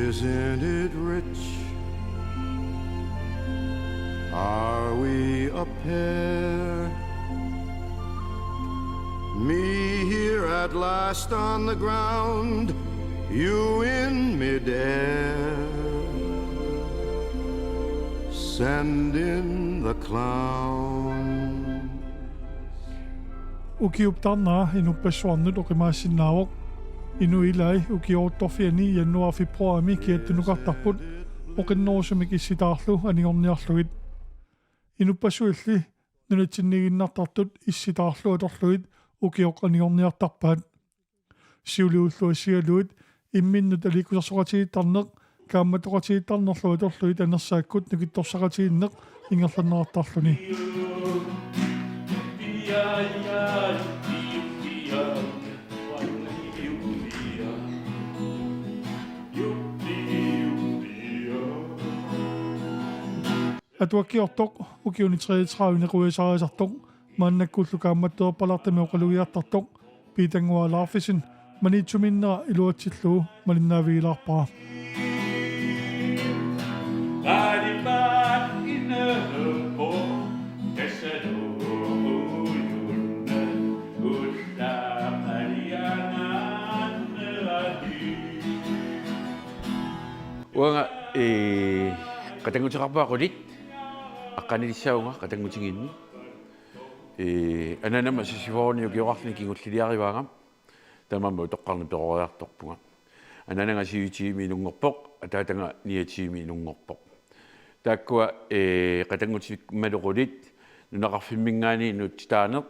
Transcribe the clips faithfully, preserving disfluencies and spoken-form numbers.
Isn't it rich? Are we a pair? Me here at last on the ground, you in midair. Send in the clown. Ukiup tarnera inuppassuarnut oqimaassinnaavoq. Inui ilai ukioruttorfiani januar-februarimi kiattunukartarput oqinnerusumik issitaarlu anigorniarlugit. Inuppassuilli nunatsinniiginnartartut issitaarlu atorlugit ukioq anigorniartarpaat. Siuliullu assigalugit imminnut aliikkusersoqatigiittarneq kaammattoqatigiittarnerlu atorlugit anersaakkut nukittorsaqatigiinneq ingerlanneqartarluni. Atuakkiortoq ukiuni treogtredive quiasarisartoq maannakkullu kaammattoorpalaartumik oqalugiartartoq Piitannguaq Laarfisen Maniitsumiinnera iluatsillugu malinnaavigilaarpara. Uanga, ee, qatannguteqarpunga qulit, aqqanilissaavunga qatanngutigiinni. Ee, anaanama seksogfyrrenik ukioqarluni kingulliliarivaanga. Tamanna utoqqarnut peroriartorpunga. Anaanaga syvogtyvemi inunngorpoq, ataataga niogtyvemi inunngorpoq. Taakkua, ee, qatanngutikkumalu qulit, nunaqarfimminngaanniit nuutsitaaneq,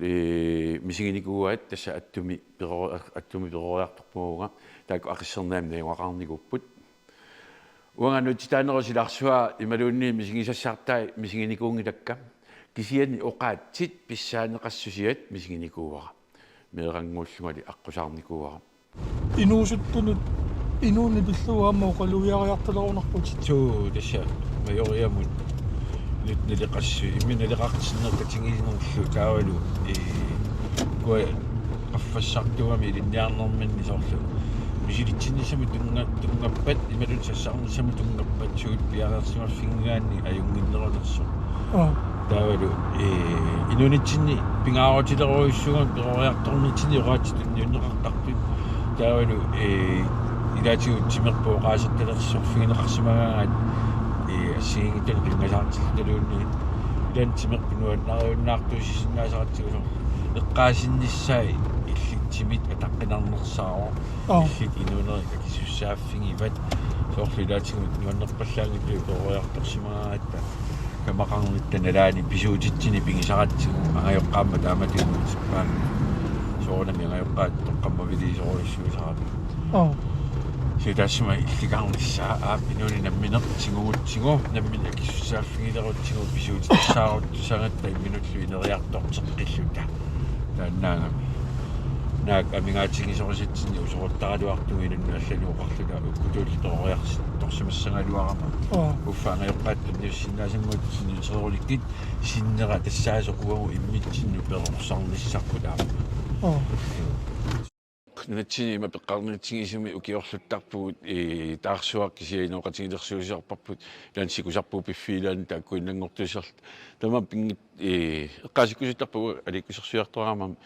ee, misiginikuuaat tassa attumi perori-, attumi peroriartorpunga uanga, taakku aqissernermik najugaqarnikuupput. Uanga nuutsitaanerup silarsua imaluunniit misigisassartai misiginikuunngilakka. Kisianni oqaatsit pissaaneqassusiat misiginikuuara. Meerannguullungali aqqusaarnikuuara. Inuusuttunut inuuneq pillugu aamma oqalugiariartalerunarputit. Suu, tassa Majoriamut nut naleqassu-, imminut naleqartinneqatigiinnerlu taavalu, ee, ukua qaffassartuugami ilinniarnerminni soorlu misilitsinnissamut tunnga-, tunngappat, imaluunniit sassarnissamut tunngappat suut piareersimaffigigaanni ajunnginnerunersoq. Aa. Taavalu, ee, inuunitsinni pingaarutilerujussuugami peroriartornitsinni oqaatsit tunniunneqartartut. Taavalu, ee, ilaatigut timerput oqaasertalersorfigineqarsimagaangat, ee, assigiinngitsunik qinngasaartillutaluunniit. Ilaanni timerput nuannariunnaartuussisinnaasaratsigu soorlu eqqaasinnissaa illit timit ataqqinarnersaavoq. Aa. Illit inuunerit akisussaaffigivat. Soorlu ilaatigut nuannerpallaanngitsugut peroriartorsimagaangatta kamaqarnitta nalaani pisuutitsineq pigisaratsigu angajoqqaammat taamatut inuutippaanga. Soorunami angajoqqaat toqqammaviliisorujussuusarami. Aa. Kisianni taassuma illikarnissaa aap inuuneq nammineq tigugutsigu, nammineq akisussaaffigilerutsigu pisuutittussaaruttussagatta imminullu ineriartorteqqilluta. Taannaagami. Naak amigaatigisorisatsinnik usoruttaraluartugut inunnut allanut oqarluta ukkutuulli peroriartorsimassagaluarama. Aa. Uffa angajoqqaat tunniussinnaasanngooq tunniutererulikkit sinnera tassaasoq uagut immitsinnut perorsarnissarput aamma. Aa. Nunatsinni ima peqqarniutigisumik ukiorluttarpugut, ee, taarsuaq kisianni inooqatigilersuusiorparput, ilaanni sikusarpugut piffiit ilaanni taakkuinnanngortussarlu. Tamanna pinngit-, ee, eqqaasikkusuttarpugut aliikkusersuiartoraangama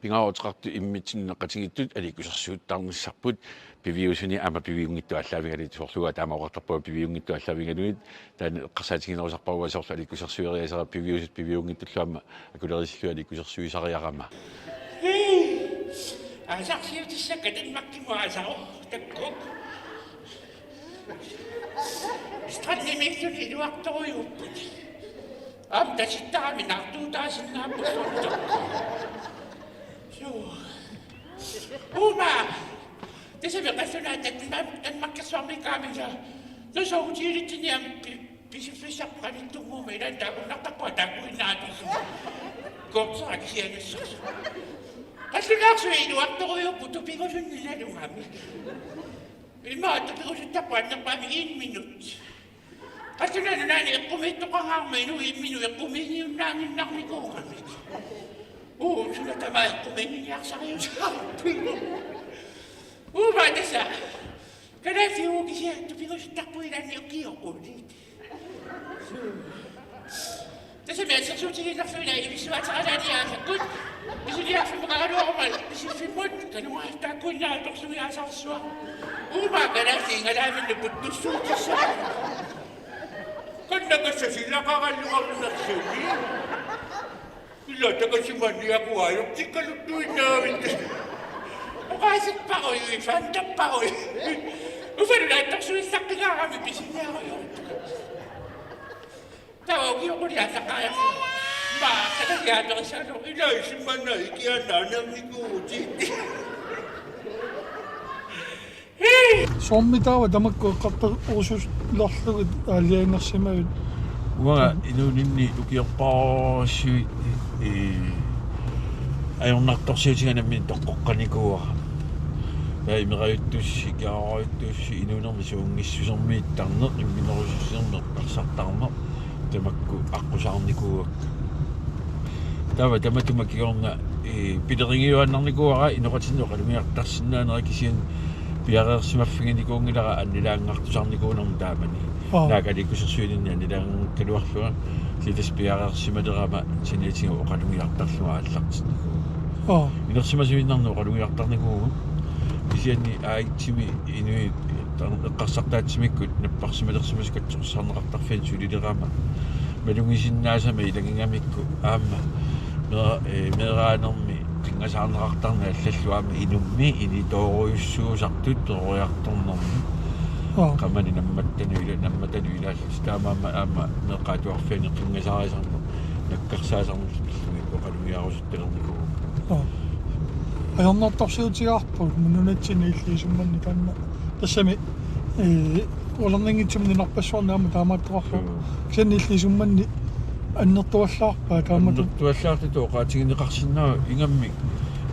pingaaruteqartut immitsinnut naleqatigiittut aliikkusersuuttarnissarput piviusuni aamma piviunngitsoq aallaavigalugu soorlu uanga taama oqartarpunga piviunngitsoq aallaavigalugit taanna eqqarsaatiginerusarpara uanga soorlu aliikkusersueriasaara piviusut piviunngitsullu aamma akulerisillugit aliikkusersuisariarama. Aasarsiutissakka Danmarkimut aasarut takkuk. Strandimiilluni iluartorujuupput. Aamma tasittarami naartuutaasinnaapput soorlu takkuk. Suu. Uuma. Tassami qallunaat Danmark-, Danmarkersuarmiikkaangamik. Tassa hotelitsinni aamma pi-, pisiffissarput qanittunnguummat ilaanni taakunnartarpunga taakkuinnaat. Kortera kisianni. Qallunaarsuit iluartorujuupput tupigusunnik nalugamik. Immaqa tupigusuttarput annerpaamik en minut. Qallunaat Nunaanni eqqumiittoqangaarmat inuit imminut eqqumiigiunnaannginnarnikuugamik. Uu, suna tamaat eqqumiinngiiarsariusaarput. Uuma tassa. Kalaallit uku kisianni tupigusuttarput ilaanni ukioqqutit. Tassami assersuutigiinnarlugu ilaa ivissuateralaani aasakkut. Pisiniarfimmut qaraluaruma pisiffimmut kanugaartaakkuinnaat torsugiaasarsuaq. Uuma kalaallit ingalaavinnut puttussuutissaa. Kannakassa silaqaralluarnersuuni. Ila takasimanniakuaajortikkaluttuinnaavit. Oqaasipparujuit, fantapparujuit. Ufalulaattorsuissaqqigaarami pisiniarujoortugut. Taava ukioqquliallaqqaariarlugu. Maa, takasiaatorissaalu. Ila isimmanna ikiaannaaneernikuuvutit. Soormi taava tamakku eqqartorusulerlugit aalajangersimavit? Uanga inuuninni ukiorpaalussuit, ee, ajornartorsiutiga nammineq toqqoqqanikuuara. Taava imerajuttussat, ikiaroorajuttussat, inuunermi suunngissusermiittarneq, imminorujussuarnik eqqarsartarneq, tamakku aqqusaarnikuuakka. Taava tamatuma kingorna, ee, pilerigiuaannarnikuuara inoqatinnut oqalugiartarsinnaanera, kisianni piareersimaffiginikuunngilara annilaangartusarnikuunermut taamani. Aa. Naak aliikkusersuininni annilaanngikkaluarlunga, kisianni tassa piareersimalerama saniatigut oqalugiartarlunga aallartinnikuuara. Aa. Inersimasuinnarnik oqalugiartarnikuuvugut, kisianni A I-mi inuit eqqarsartaatsimikkut napparsimalersimasut katsorsarneqartarfianni sulilerama malugisinnaasama ilagigamikku aamma meera-, ee, meeraanermi qinngasaarneqartarneq allallu aamma inummi initoorujussuusartut peroriartornermi. Aa. Qamani nammattanut ila-, nammattanut ilaallutik taamaammat aamma meeqqat atuarfianni qinngasaarisarneq nakkarsaasarnerlu pillugit oqalugiarusuttalernikuuvugut. Aa. Ajornartorsiutigaarput nunatsinni illit isummanni taanna. Tassami, ee, qularnanngitsumik nunarpassuarni aamma taamaattoqarpoq. Suu. Kisianni illit isummanni annertuallaarpat taamatut? Annertuallaartutut oqaatigineqarsinnaavoq ingammik.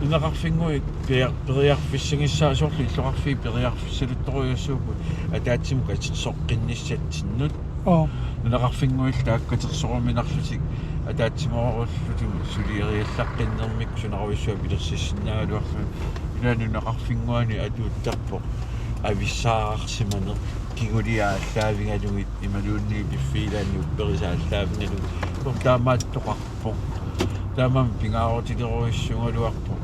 Nunaqarfinnguit peria-, periarfissagissaat soorlu illoqarfiit periarfissaluttorujussuupput ataatsimut katersoqqinnissatsinnut. Aa. Nunaqarfinnguit taakku katersoruminarlutik ataatsimoorullutik suliariallaqqinnermik sunarujussuaq pilersissinnaagaluarluni. Ila nunaqarfinnguani atuuttarpoq avissaararsimaneq, kinguliat aallaavigalugit imaluunniit piffiit ilaanni upperisat aallaavigalugit. Taamaattoqarpoq. Taamaammat pingaarutilerujussuugaluarpoq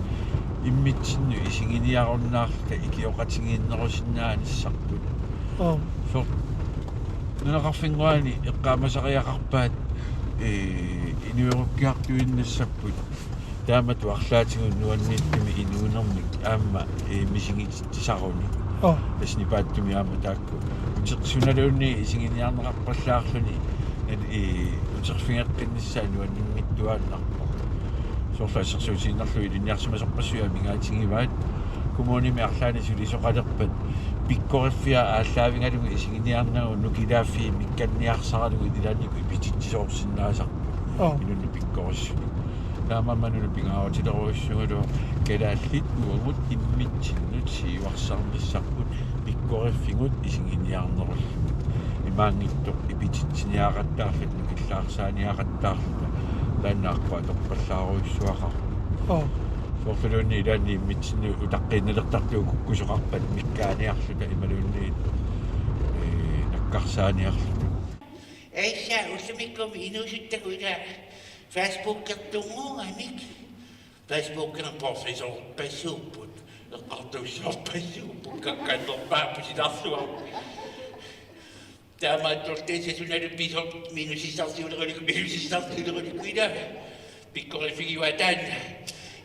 immitsinnut isiginiarunnaarluta ikioqatigiinnerusinnaanissarput. Aa. Soorlu nunaqarfinnguani eqqaamasariaqarpaat, ee, inuerukkiartuinnassapput. Taamatut arlaatigut nuanniittumik inuunermik aamma, ee, misigititsisaruni. Aa. Tassa nipaattumi aamma taakku. Uteq sunaluunniit isiginiarneqarpallaarluni, ee, uterfigeqqinnissaa nuanninngittuaannarpoq. Soorlu assersuutigiinnarlugu ilinniarsimasorpassuit amigaatigivaat. Kommunimi arlaanni sulisoqalerpat pikkoriffiat aallaavigalugit isiginiarnagu nukilaaffiit mikkanniarsaralugit ilaannikkut ipititsisoorsinnaasarput. Aa. Inunnut pikkorissunik. Taamaammat una pingaarutilerujussuugaluarpoq kalaallit uagut immitsinnut siuarsarnissarput pikkoriffigut isiginiarnerullutik. Imaanngitsoq ipititsiniaqattaarluta, nukillaarsaaniaqattaarluta, taanna aqqut atorpallaarujussuaqarpoq. Aa. Soorluluunniit ilaanni immitsinnut utaqqiinnalertartut kukkusoqarpat mikkaaniarluta imaluunniit, ee, nakkarsaaniarluta. Aissa, ullumikkut inuusuttagut ila Facebookertunnguugamik. Facebookikkut professorpassuupput, eqqartuussiorpassuupput, kakkannerpaaput silarsuarput. Taamaattorli tassa sunalu pisoq minusissarsiulerulikku, minusissarsiulerulikku ila pikkoriffigivaat taanna.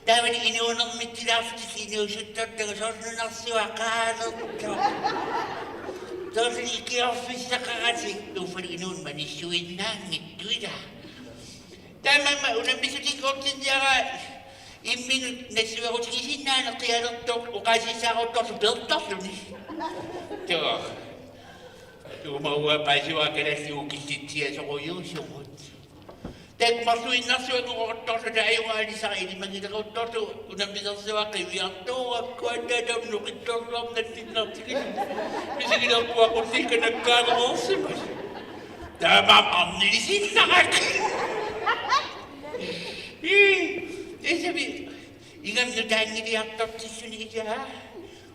Taavali inuunermik ilaarlutillu inuusuttortagut soorlu nunarsuaq qaalertoq. Soorlu ikiorfissaqaratik uffa inuuneq manissuinnaanngitsoq ila. Taamaammat unammisutinngortinniaraat imminut nassuerutigisinnaaneq qialertoq oqaasissaaruttorlu peertorluni. Tuo. Uuma uanga paasivaat kalaallit uku killitsiasorujussuuvugut. Taakku marluinnarsuanngoruttorluta ajugaanissara ilimagileruttorlugu unammisersuaq qiviartuuakku annaataam nuqittorluarnallinnartigit. Misigilerpuaq qulliikka nakkaaneroorsimasut. Taamaammat arnilisinnarak. Ii, tassami ingammik nutaanngiliartortissuni ilaa.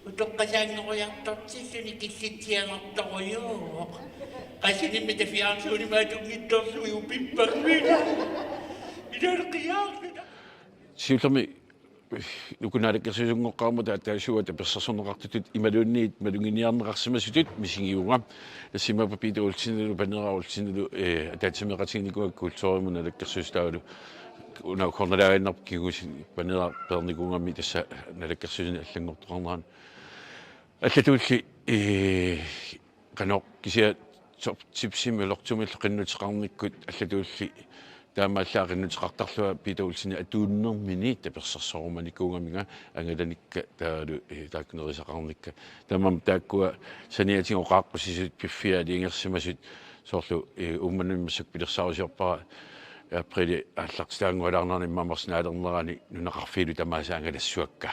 Utoqqasaanngoriartortilluni killitsianartorujuuvoq. Qassinik mita fjernsynimaatungittorsuiu pippammiina. Ilariqiaarluta. Siullermik nukku naalakkersuisunngoqqaarmata ataasiuata tapersersorneqartutut imaluunniit maluginiarneqarsimasutut misigivunga. Tassa imaappa Peter Olsenilu Paneeraq Olsenilu, eh, ataatsimeeqatiginikuuakka kulturimut naalakkersuisut taavalu una ugguuna nalaaginnarpoq kingusinnerusoq Paneeraq peernikuugami tassa naalakkersuisuni allanngortoqarnerani. Allatuulli, eh, qanoq kisianni Top Tipsimik Lottomillu qinnuteqarnikkut allatuulli taamaallaat qinnuteqartarlunga Peter Olsenip atuunnermini tapersersorumanikuugaminga angalanikka taavalu, eh, taakku nerisaqarnikka. Tamanna taakkua saniatigut oqaaqqusisut piffiat aalajangersimasut soorlu, eh, Uummannami massakkut pilersaarusiorpara aprilip aallartitaanngualaarnerani immaqa marsinaalernerani nunaqarfiillu tamaasa angalassuakka.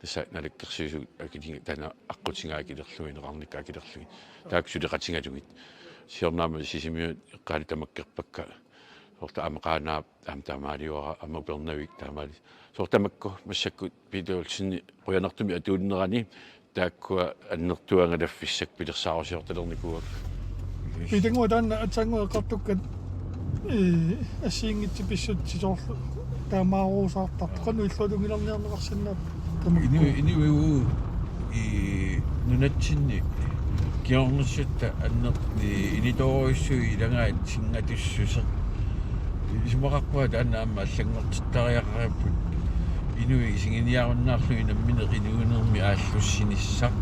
Tassa naalakkersuisut akiligi-, taanna aqqutigaat akilerlugit, ineqarnikka akilerlugit. Taakku suleqatigalugit. Siorna aamma Sisimiut eqqaalu tamakkerpakka. Soorlu aamma Qaanaap, aamma taamaaliorpara, aamma Upernavik taamaali. Soorlu tamakku massakkut Peter Olsenip qujanartumik atuunnerani taakkua annertuut angalaffissakka pilersaarusiortalernikuuakka. Piitannguaq taanna aatsaannguaq eqqartukkat, ee, assigiinngitsut pissutsit soorlu taamaarusaartartoq. Qanoq illuatungilarniarneqarsinnaapput tamakku? Inu-, inuiu i nunatsinni kingornussutta anner-, i initoorujussuit ilagaat singatussuseq. Isumaqarpunga taanna aamma allanngortittariaqaripput. Inuit isiginiarunnaarlugit nammineq inuunermi aallussinissaq.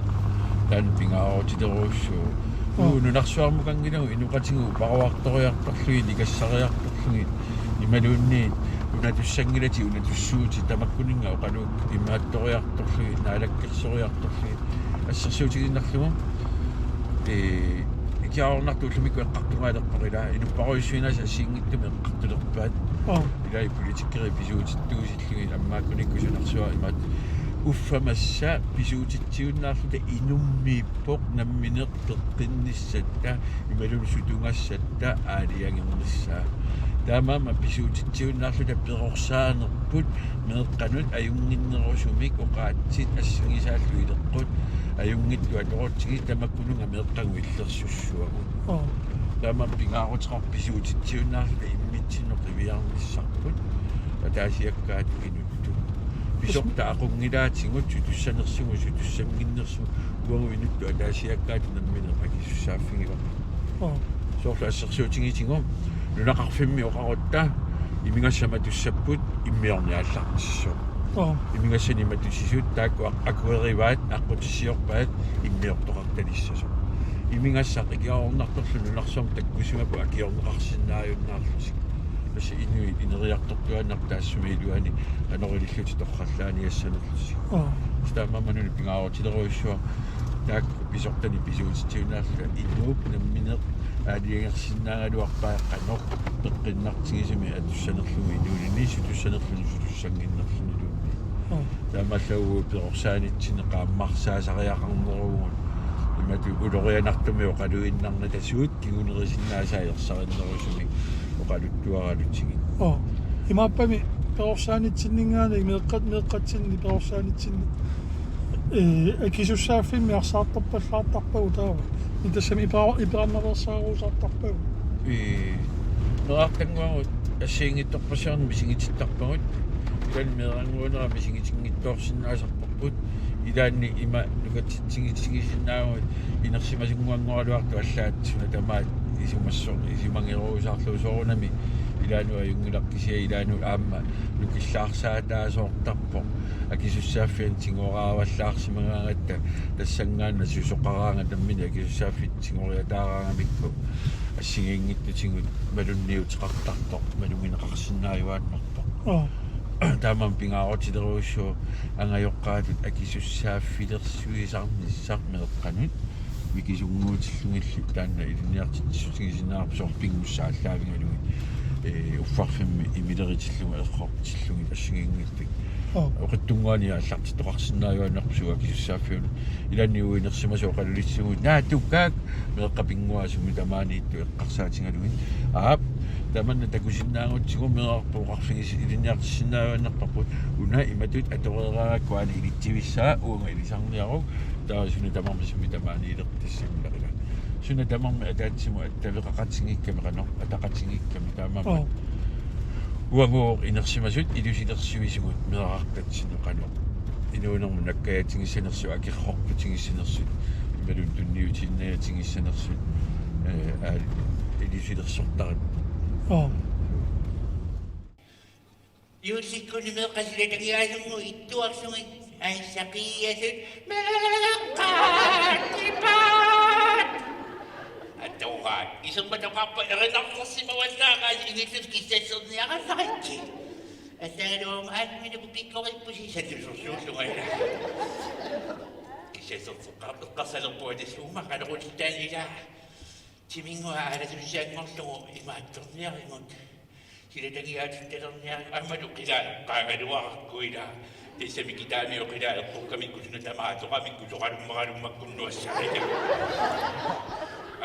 Taanna pingaarutilerujussuuvoq. Aa. Nuu nunarsuarmukanngilagut inoqatigut paruartoriartorlugit, nikassariartorlugit, imaluunniit unatussanngillat unatussuutit tamakkuninnga oqaluukkut imaattoriartorlugit, naalakkersoriartorlugit, assersuutigiinnarlugu. Ee, ikiaroornartut ullumikkut eqqartugaalerpara ilaa, inupparujussuit aasiit assigiinngitsumik eqqartulerpaat. Aa. Ilaa politikerit pisuutittuusillugit ammaakkunikku sunarsuaq imaattoq. Uffa massa pisuutitsiunnaarluta inummiippoq nammineq peqqinnissatta, imaluunniit sutugassatta aalajangernissaa. Taamaammat pisuutitsiunnaarluta perorsaanerput meeqqanut ajunnginnerusumik oqaatsit assangisaallu ileqqut ajunngitsut atorutsigit tamakkununnga meeqqagut illersussuagut. Aa. Taamaammat pingaaruteqarpoq pisuutitsiunnaarluta immitsinnut qiviarnissarput. Ataasiakkaatut inuttut. Pisortat aqunngilaatigut sutussanersugut sutussannginnersugut uagut inuttut ataasiakkaatut nammineq akisussaaffigivakka. Aa. Soorlu assersuutigitigut nunaqarfimmi oqarutta imigassat matussapput immiorneq aallartissaaq. Aa. Imigassanik matusisut taakku ak-, akuerivaat aqqutissiorpaat immiortoqartalissasoq. Imigassaq ikiaroornartorlu nunarsuarmi takkussimappat akiorneqarsinnaajunnaarlutik. Tassa inuit ineriartortuaannarput taassuma iluani qanoq ilillutik torrallaaniassanerlutik. Aa. Tassa taamaammat una pingaarutilerujussuaq taakku pisortanik pisuutitsiunnaarluta inuup nammineq aalajangersinnaagaluarpaa qanoq peqqinnartigisumik atussanerlugu inuuninni sutussanerluni sutussannginnerluniluunniit. Aa. Taamaallaat perorsaanitsinni qaammarsaasariaqarneruvugut. Imatut ulorianartumik oqaluinnarnata suut kingunerisinnaasai ersarinnerusumik oqaluttuaralutigit. Oo. Imaappami perorsaanitsinninngaanniit meeqqat-, meeqqatsinni perorsaanitsinni, ee, akisussaaffimmi arsaartorpallaartarpagut taava. Tassami ipera-, iperarnaveersaarusaartarpagut. Ee, meerartannguagut assigiinngitsorpassuarnik misigitittarpagut. Ilaanni meerannguunera misigitinngitsoorsinnaasarparput. Ilaanni ima nukatsitsigisigisinnaaguit inersimasunnguanngoraluartoq allaat suna tamaat isumassoq isumageruusaarlugu soorunami ilaanut ajunngilaq kisianni ilaanut aamma nukillaarsaataasoortarpoq akisussaaffianut tigoraavallaarsimagaangatta tassanngaannaq susoqaraangat nammineq akisussaaffiit tigoriataaraangamikku assigiinngitsutigut malunniuteqartartoq malugineqarsinnaajuaannarpoq. Oo. Taamaammat pingaarutilerujussuuvoq angajoqqaatut akisussaaffilersuisarnissaq meeqqanut mikisunnguutillugillu taanna ilinniartitsissutigisinnaarpoq soorlu pinngussaallaavigalugit, ee, uffarfimmi imileritillugu errortillugit assigiinngitsut. Oo. Oqitsunnguani aallartittoqarsinnaajuaannarpoq suut akisussaaffiunut. Ilaanni uinersimasut oqalulissimut naatukaak meeqqat pinnguaasumik tamaaniittut eqqarsaatigalugit. Aap, Tamanna takusinnaagutsigu meerarput oqarfigis-, ilinniartissinnaajuaannarparput. Una imatut atoreeraangakku aana ilitsivissaa uanga ilisarniaruk. Taava suna tamarmi sumi tamaaniilertut tassannilaqila. Suna tamarmi ataatsimut attaveqaqatigiikkami qanoq, ataqatigiikkami taamaammat. Oo. Uagut inersimasut ilusilersuisugut meerartatsinnut qanoq. Inuunermut nakkajatigissanersut, akerrortutigissanersut, imaluunniit tunniutiinnajatigissanersut, eh, aal-, ilusilersortarput. Oo. Juullikkut meeqqat silatagiaasumut ittuarsugit aissaqiiasut meeqqatipaat. Atugaat, isermatoqarpat erinarsorsimavallaaqaasi, ingillusi kissasserniarassaritsi. Assagaluaruma aamma minakku pikkorippusi sallusorsuullunga ila. Kissasserteqqaartoqqarsalerpunga tassa uuma qanoq ullutaanik ila. Timinnguaq aalasussianngorlugu imaattorniarigut. Silatagiaatitalerniarigut aammalu qilaa eqqaagaluarakku ila. Tassami kitaami oqilaa eqqukkamikku suna tamaat atoramikku soqalummagalummakkunnu assarita.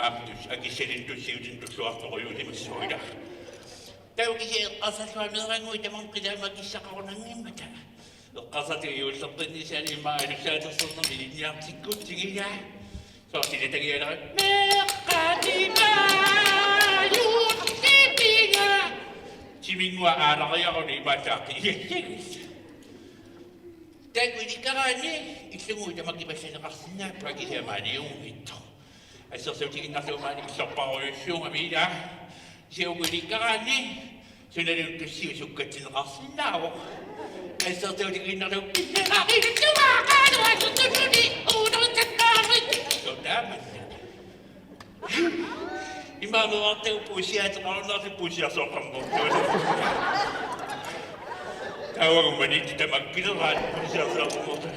Aamma tus-, akissalinnut tussiutinut tulluartorujuusimassuugut ila. Taava kisianni eqqarsarlunga meerannguit tamanna qilaamma akissaqarunanngimmata. Eqqarsartiga juulleqqinnissaani immaqa alussaatersornermi ilinniartikkutsigu ila. Soorlu silatagialeraat meeqqatipajuuttipinga. Timinnguaq aalariaruni imaattoq qiassagit. Taakku ilikkaraanni illugu tamakku passaneqarsinnaapput kisianni maaniunngitsoq. Assersuutigiinnarlugu maani illorparujussuugami ila. Kisianni uku ilikkaraanni sunaluunniit tussiusukkatsineqarsinnaavoq. Assersuutigiinnarlugu pinneqaqilutumaaqaalualutununi uunertakkaarnik. Sodaamanna. Imaammat uartagu puussiateqarunnaarsi puussiarsuaqqammertuusoq. Taavagumma nitti tamakkileraat puussiarsuaqqammertu.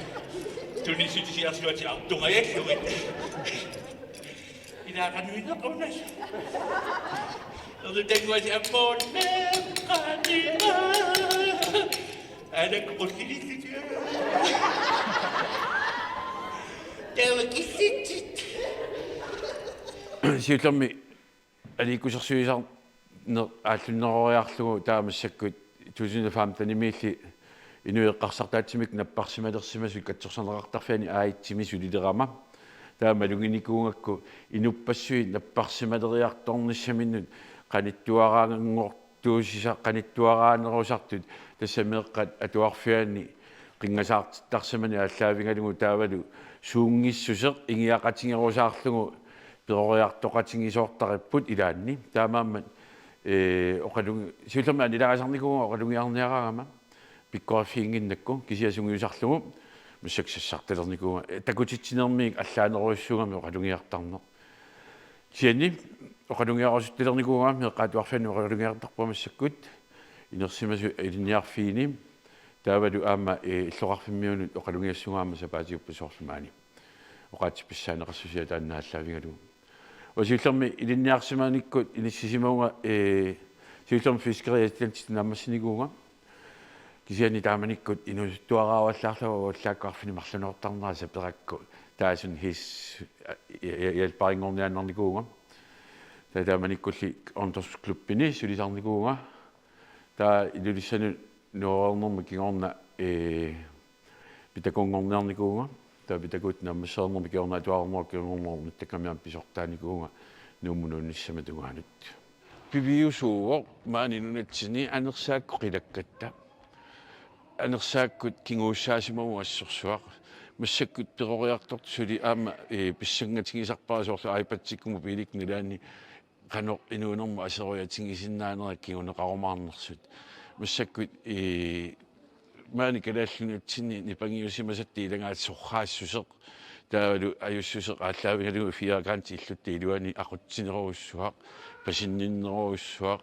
Tunissutisiarsuatit artungajallugit. Ilaaqanuinequnas. Ernutanguasi ammoorneeqqanima. Anak qullilillutia. Taava kissitsit. Siullermik aliikkusersuisarneq aallunneroriarlugu taava massakkut to tusind og femten-imiilli inuit eqqarsartaatsimik napparsimalersimasut katsorsarneqartarfianni A et-imi sulilerama. Taava maluginikuugakku inuppassuit napparsimaleriartornissaminnut qanittuaraanngortuusisa-, qanittuaraanerusartut tassa meeqqat atuarfianni qinngasaartittarsimaneq aallaavigalugu taavalu suunngissuseq ingiaqatigerusaarlugu peroriartoqatigisoortaripput ilaanni. Taamaammat, ee, oqalugi-, siullermik anilaagisarnikuuvunga oqalugiarniaraangama pikkoriffiginnginnakku kisianni sungiusarlugu massakkut sassartalernikuuvunga, ee, takutitsinermiik allaanerujussuugami oqalugiartarneq. Kisianni oqalugiarusuttalernikuu meeqqat atuarfianni oqalugiartarpunga massakkut inersimasut ilinniarfiini taavalu aamma, ee, illoqarfimmiunut oqalugiassuunga aamma sapaatiuppat soorlu maani. Oqaatsippissaaneqassusia taanna aallaavigalugu. Uanga siullermik ilinniarsimanikkut inissisimavunga, ee, siullermik Fiskeri Atlantic naammassinikuuvunga. Kisianni taamanikkut inuusuttuaraavallaarlunga uallaakku arfineq-marlunnoortarnera saperakku. Taava suna his-, ja-, ja-, hjælperinngorniaannarnikuuvunga. Taava taamanikkulli ungdomsklubbini sulisarnikuuvunga. Taava Ilulissanut nuureernerma kingorna, ee, Pitakunngorniarnikuuvunga. Taava Pitakuup naammassereernerma kingorna atuarnerma kingorna ornittakkamiarmi pisortaanikuuvunga Nuummut nuunnissamata tungaanut. Piviusuuvoq maani nunatsinni anersaakkut qilakkatta. Anersaakkut kinguussaasimavunga assorsuaq. Massakkut peroriartortut suli aamma, ee, pissangatigisarpara soorlu iPad-ikkut mobiilikkut nalaanni qanoq inuunermut aseroriatigisinnaanerat kinguneqarumaarnersut. Massakkut, ee, maani Kalaallit Nunatsinni nipangiussimasatta ilagaat sorraassuseq. Taavalu ajussuseq aallaavigalugu fire kant illutta iluani aqutsinerujussuaq, pasinninnerujussuaq,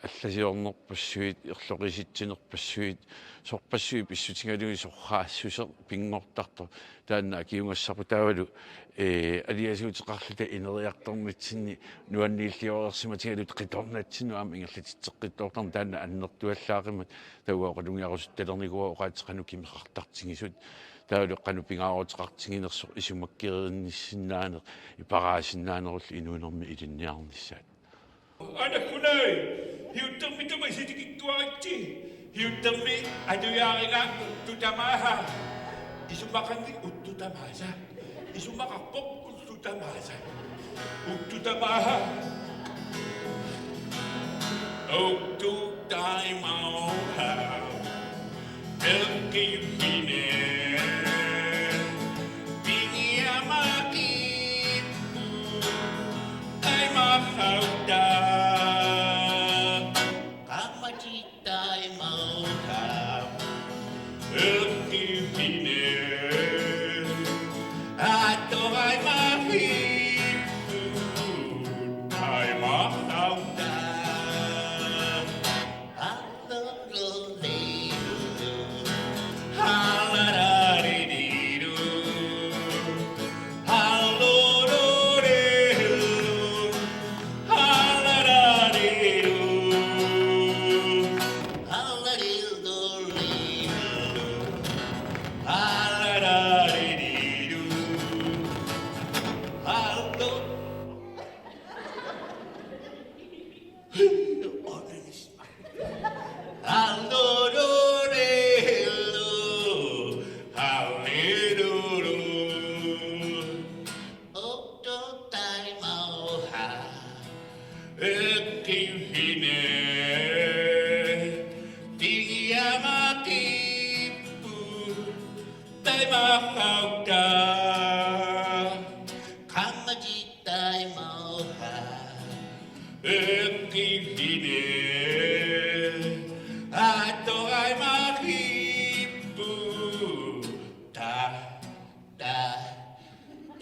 allasiornerpassuit, erloqisitsinerpassuit, sorpassuit pissutigalugit sorraassuseq pinngortartoq. Taanna akiugassarput taavalu, ee, aliasuuteqarluta ineriartornitsinni nuanniilliorsimatigaluta qitornatsinnut aamma ingerlatitseqqittoortarneq taanna annertuallaaqimmat taava oqalugiarusuttalernikuu oqaatsit qanoq kimmeqartartigisut taavalu qanoq pingaaruteqartiginersoq isumakkerinnissinnaaneq iparaasinnaanerullu inuunermi ilinniarnissaat. Anakkunai, hiuttermi tamaasa tikikkuaritsi. Hiuttermi atujaariga uttut tamaasa. Isumaqanngilaq uttut tamaasa. Isumaqarpoq uttut tamaasa. Uttut tamaasa. Uttut tamaasa. Elkivine. Piniamaki. Taimahauta. Kamati taimahauta. Elkivine. Atorai mahi. Taimahauta. Taimahauta. Kamati taimahauta. Elkivine. Atorai mahi. Ta, ta,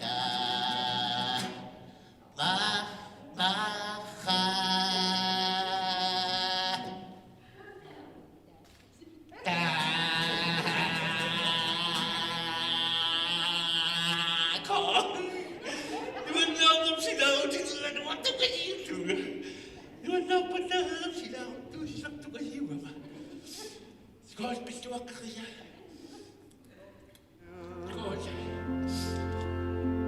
ta. Ma, ma, ha.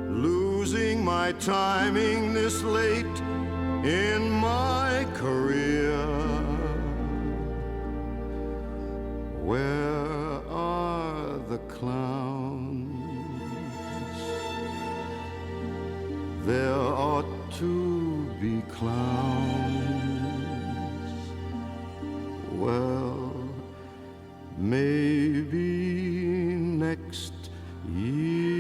Losing my timing this late in my career. Where are the clowns? There ought to be clowns. Well, maybe next year.